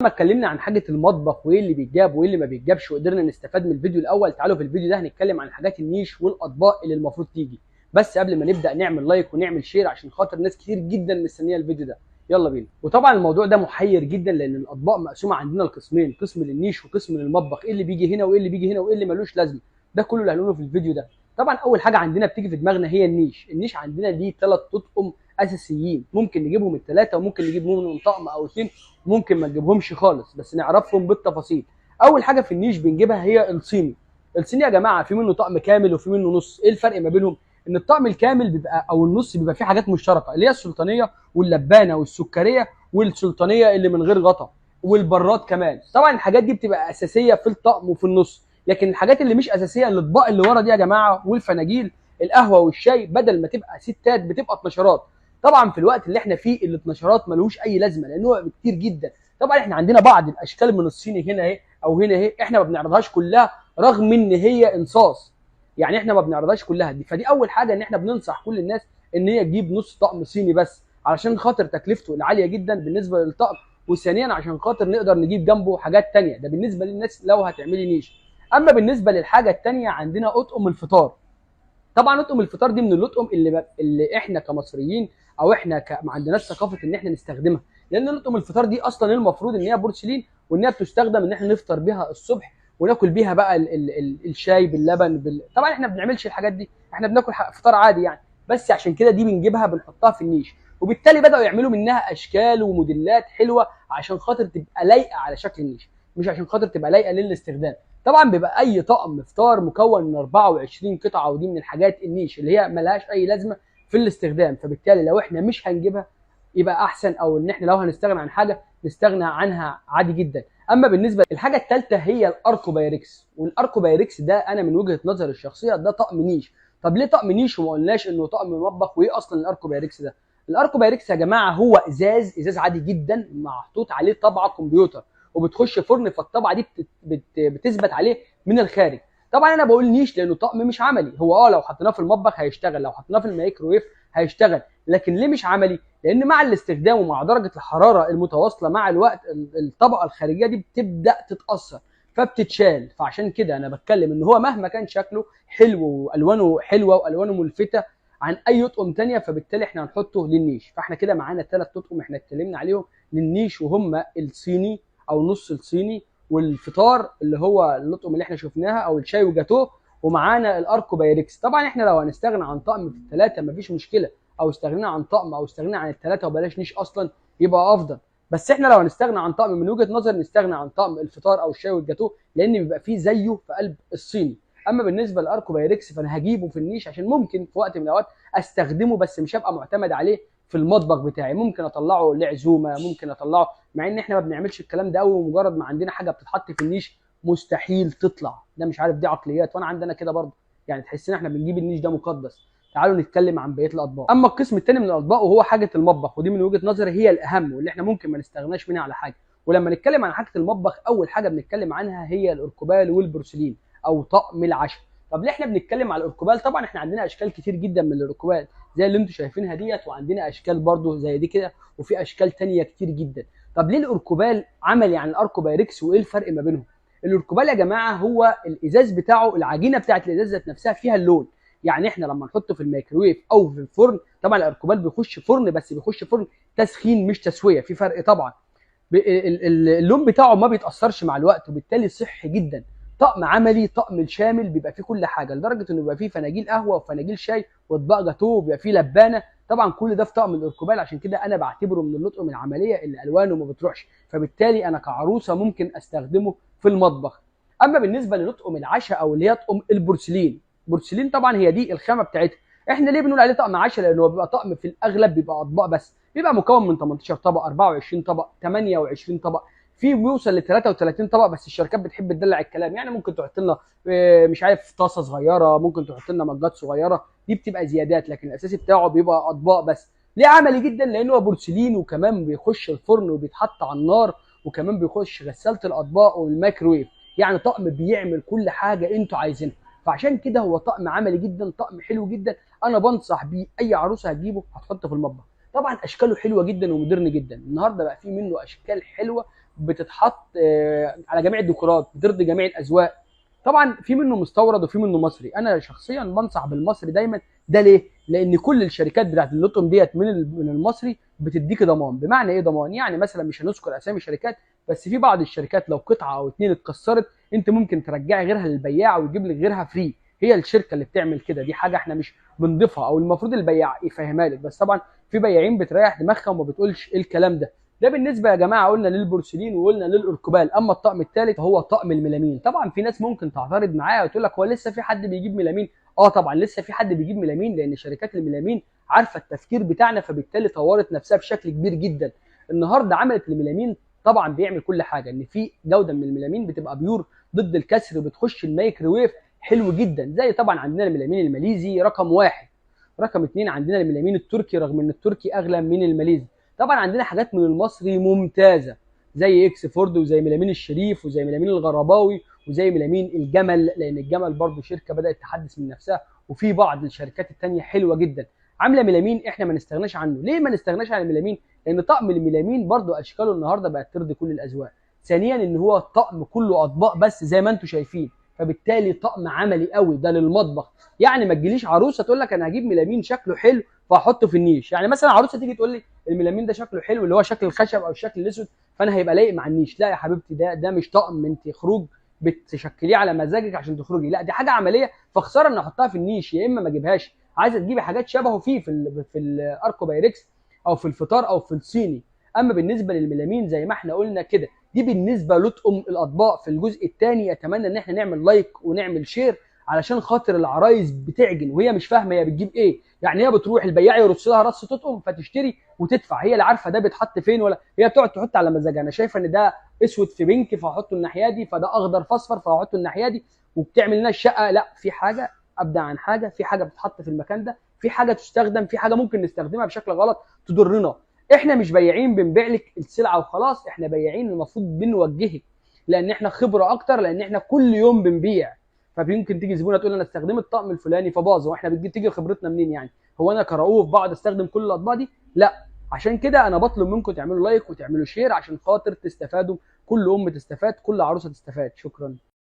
ما اتكلمنا عن حاجة المطبخ وايه اللي بيتجاب وايه اللي ما بيتجابش وقدرنا نستفاد من الفيديو الاول. تعالوا في الفيديو ده هنتكلم عن حاجات النيش والاطباق اللي المفروض تيجي. بس قبل ما نبدا نعمل like ونعمل share عشان خاطر ناس كتير جدا مستنيه الفيديو ده. يلا بينا. وطبعا الموضوع ده محير جدا لان الاطباق مقسومة عندنا لقسمين، قسم للنيش وقسم للمطبخ، ايه اللي بيجي هنا وايه اللي بيجي هنا وايه اللي ملوش لازمه، ده كله اللي هنقوله في الفيديو ده. طبعا اول حاجة عندنا بتيجي في دماغنا هي النيش. النيش عندنا ليه 3 اطقم اساسيين، ممكن نجيبهم الثلاثة وممكن نجيب منهم طقم او اثنين، ممكن ما نجيبهمش خالص، بس نعرفهم بالتفاصيل. اول حاجة في النيش بنجيبها هي الصيني. الصيني يا جماعة في منه طقم كامل وفي منه نص. ايه الفرق ما بينهم؟ ان الطقم الكامل بيبقى او النص بيبقى فيه حاجات مشتركة اللي هي السلطانيه واللبانه والسكريه والسلطانيه اللي من غير غطا والبراد كمان. طبعا الحاجات دي بتبقى اساسية في الطقم وفي النص، لكن الحاجات اللي مش اساسية الاطباق اللي ورا دي يا جماعة والفناجيل القهوة والشاي، بدل ما تبقى ستات بتبقى 12. طبعا في الوقت اللي احنا فيه ال12 ملوش اي لازمه لان هو كتير جدا. طبعا احنا عندنا بعض الاشكال من الصيني هنا اهي او هنا اهي، احنا ما بنعرضهاش كلها رغم ان هي انصاص، يعني احنا ما بنعرضهاش كلها دي. فدي اول حاجة ان احنا بننصح كل الناس ان هي تجيب نص طقم صيني بس علشان خاطر تكلفته العالية جدا بالنسبة للطقم، وثانيا عشان خاطر نقدر نجيب جنبه حاجات ثانية. ده بالنسبة للناس لو هتعملي نيش. اما بالنسبة للحاجة الثانية عندنا اطقم الفطار. طبعا اطقم الفطار دي من الاطقم اللي احنا كمصريين او احنا ما عندناش ثقافة ان احنا نستخدمها، لان اطقم الفطار دي اصلا المفروض ان هي بورسلين وان هي بتستخدم ان احنا نفطر بيها الصبح وناكل بيها بقى ال ال ال الشاي باللبن طبعا احنا ما بنعملش الحاجات دي، احنا بناكل فطار عادي يعني، بس عشان كده دي بنجيبها بنحطها في النيش. وبالتالي بداوا يعملوا منها اشكال وموديلات حلوة عشان خاطر تبقى لايقة على شكل النيش، مش عشان خاطر تبقى لايقة للاستخدام. طبعا بيبقى اي طقم فطار مكون من 24 قطعه، ودي من الحاجات النيش اللي هي ملهاش اي لازمه في الاستخدام، فبالتالي لو احنا مش هنجيبها يبقى احسن، او ان احنا لو هنستغنى عن حاجة نستغنى عنها عادي جدا. اما بالنسبة للحاجة الثالثة هي الاركو بايركس. والاركو بايركس ده انا من وجهه نظري الشخصية ده طقم نيش. طب ليه طقم نيش وما قلناش انه طقم مطبخ؟ وايه اصلا الاركو بايركس ده؟ الاركو بايركس يا جماعة هو ازاز، ازاز عادي جدا محطوط عليه طبعه كمبيوتر وبتخش فرن، فالطبعه دي بتثبت عليه من الخارج. طبعا انا بقول نيش لانه طقم مش عملي، هو لو حطيناه في المطبخ هيشتغل، لو حطيناه في الميكروويف هيشتغل، لكن ليه مش عملي؟ لان مع الاستخدام ومع درجه الحرارة المتواصلة مع الوقت الطبقة الخارجية دي بتبدا تتاثر فبتتشال. فعشان كده انا بتكلم ان هو مهما كان شكله حلو والوانه حلوة والوانه ملفته عن اي اطقم ثانية، فبالتالي احنا هنحطه للنيش. فاحنا كده معانا 3 اطقم احنا اتكلمنا عليهم للنيش، وهم الصيني او نص الصيني والفطار اللي هو الاطقم اللي احنا شفناها او الشاي وجاتوه، ومعانا الاركو بايركس. طبعا احنا لو هنستغنى عن طقم في الثلاثة مفيش مشكلة، او استغنينا عن طقم او استغنينا عن الثلاثة وبلاش نيش اصلا يبقى افضل. بس احنا لو هنستغنى عن طقم من وجهه نظر نستغنى عن طقم الفطار او الشاي والجاتوه لان بيبقى فيه زيه في قلب الصيني. اما بالنسبة للاركو بايركس فانا هجيبه في النيش عشان ممكن في وقت من الاوقات استخدمه، بس مش هبقى معتمد عليه في المطبخ بتاعي، ممكن اطلعه لعزومه، ممكن اطلعه، مع ان احنا ما بنعملش الكلام ده قوي، ومجرد ما عندنا حاجة بتتحط في النيش مستحيل تطلع. ده مش عارف دي عقليات، وانا عندنا كده برضه، يعني تحس ان احنا بنجيب النيش ده مقدس. تعالوا نتكلم عن بقية الاطباق. اما القسم الثاني من الاطباق وهو حاجة المطبخ، ودي من وجهه نظري هي الاهم واللي احنا ممكن ما نستغناش منها على حاجة. ولما نتكلم عن حاجة المطبخ اول حاجة بنتكلم عنها هي الاركوبال والبورسلين او طقم العشاء. طب ليه احنا بنتكلم على الاركوبال؟ طبعا احنا عندنا اشكال كتير جدا من الاركوبال زي اللي انتم شايفينها ديت، وعندنا اشكال برضو زي دي كده، وفي اشكال تانية كتير جدا. طب ليه الاركوبال عملي عن الاركو بايركس وايه الفرق ما بينهم؟ الاركوبال يا جماعة هو الازاز بتاعه، العجينة بتاعت الازاز ذات نفسها فيها اللون، يعني احنا لما نحطه في الميكروويف او في الفرن، طبعا الاركوبال بيخش فرن بس بيخش فرن تسخين مش تسويه، في فرق طبعا. اللون بتاعه ما بيتاثرش مع الوقت، وبالتالي صحي جدا. طقم عملي، طقم الشامل، بيبقى فيه كل حاجة، لدرجة انه بيبقى فيه فناجيل قهوة وفناجيل شاي واطباق جاتوه وبيبقى فيه لبانه. طبعا كل ده في طقم الاركوبال، عشان كده انا بعتبره من الاطقم العملية اللي الوانه ما بتروحش، فبالتالي انا كعروسه ممكن استخدمه في المطبخ. اما بالنسبة لطقم العشاء او اللي هي طقم البورسلين، بورسلين طبعا هي دي الخامة بتاعتها. احنا ليه بنقول عليه طقم عشاء؟ لانه بيبقى طقم في الاغلب بيبقى اطباق بس، بيبقى مكون من 18 طبق، 24 طبق، 28 طبق، في بيوصل ل 33 طبق، بس الشركات بتحب تدلع الكلام، يعني ممكن تحط لنا مش عارف طاسه صغيرة، ممكن تحط لنا مجات صغيرة، دي بتبقى زيادات، لكن الاساسي بتاعه بيبقى اطباق بس. ليه عملي جدا؟ لانه هو بورسلين، وكمان بيخش الفرن وبيتحط على النار، وكمان بيخش غسالة الاطباق والميكروويف، يعني طقم بيعمل كل حاجة انتوا عايزينها. فعشان كده هو طقم عملي جدا، طقم حلو جدا، انا بنصح بيه اي عروسه هتجيبه هتحطه في المطبخ. طبعا اشكاله حلوة جدا و modern جدا، النهارده بقى في منه اشكال حلوة بتتحط على جميع الديكورات، بترضي جميع الاذواق. طبعا في منه مستورد وفي منه مصري، انا شخصيا بنصح بالمصري دايما. ده ليه؟ لان كل الشركات بتاعت اللطم ديت من المصري بتديك ضمان. بمعنى ايه ضمان؟ يعني مثلا مش هنذكر اسامي شركات، بس في بعض الشركات لو قطعه او اتنين اتكسرت انت ممكن ترجعي غيرها للبياع ويجيب لك غيرها free. هي الشركة اللي بتعمل كده، دي حاجة احنا مش بنضيفها، او المفروض البياع يفهمها لك، بس طبعا في بياعين بتريح دماغها وما بتقولش الكلام ده. ده بالنسبة يا جماعة قلنا للبورسلين وقلنا للاركوبال. اما الطقم الثالث فهو طقم الميلامين. طبعا في ناس ممكن تعترض معايا وتقول لك هو لسه في حد بيجيب ميلامين؟ اه طبعا لسه في حد بيجيب ميلامين، لان شركات الميلامين عارفه التفكير بتاعنا، فبالتالي طورت نفسها بشكل كبير جدا. النهارده عملت الميلامين طبعا بيعمل كل حاجة، ان في جوده من الميلامين بتبقى pure ضد الكسر وبتخش الميكروويف حلو جدا. زي طبعا عندنا الميلامين الماليزي رقم 1، رقم 2 عندنا الميلامين التركي، رغم ان التركي اغلى من الماليزي. طبعا عندنا حاجات من المصري ممتازة زي اكس فورد، وزي ميلامين الشريف، وزي ميلامين الغرباوي، وزي ميلامين الجمل، لان الجمل برضو شركة بدات تحدث من نفسها، وفي بعض الشركات التانية حلوة جدا عامله ميلامين احنا ما نستغناش عنه. ليه ما نستغناش عن الميلامين؟ لان طقم الميلامين برضو اشكاله النهارده بقت ترضي كل الاذواق. ثانيا ان هو الطقم كله اطباق بس زي ما انتم شايفين، فبالتالي طقم عملي قوي ده للمطبخ. يعني ما تجيليش عروسه تقول لك انا هجيب ميلامين شكله حلو فاحطه في النيش. يعني مثلا عروسه تيجي تقول لي الميلامين ده شكله حلو اللي هو شكل الخشب او الشكل الاسود، فانا هيبقى لايق مع النيش. لا يا حبيبتي، ده مش طقم انت خروج بتشكليه على مزاجك عشان تخرجي، لا دي حاجة عملية، فخساره ان احطها في النيش. يا اما ما اجيبهاش، عايزه تجيبي حاجات شبهه فيه في الاركو بايركس او في الفطار او في الصيني. اما بالنسبة للميلامين زي ما احنا قلنا كده، دي بالنسبة لطقم الاطباق. في الجزء الثاني اتمنى ان احنا نعمل like ونعمل share علشان خاطر العرايس بتعجن وهي مش فاهمه هي بتجيب ايه. يعني هي بتروح البياع يرص لها رص تطقم فتشتري وتدفع، هي لا عارفه ده بيتحط فين ولا هي بتقعد تحط على مزاجها. انا شايفه ان ده اسود في pink فهحطه الناحية دي، فده اخضر في اصفر فهحطه الناحية دي، وبتعمل لنا الشقة. لا، في حاجة ابدع عن حاجة، في حاجة بتتحط في المكان ده، في حاجة تستخدم، في حاجة ممكن نستخدمها بشكل غلط تضرنا. احنا مش بياعين بنبيع لك السلعة وخلاص، احنا بياعين المفروض بنوجهك، لان احنا خبره اكتر، لان احنا كل يوم بنبيع. فيمكن تيجي زبونه تقول انا استخدمت الطقم الفلاني فباظ، واحنا بتيجي خبرتنا منين؟ يعني هو انا كرؤوف بقعد استخدم كل الاطباق دي؟ لا، عشان كده انا بطلب منكم تعملوا like وتعملوا share عشان خاطر تستفادوا، كل ام تستفاد، كل عروسه تستفاد. شكرا.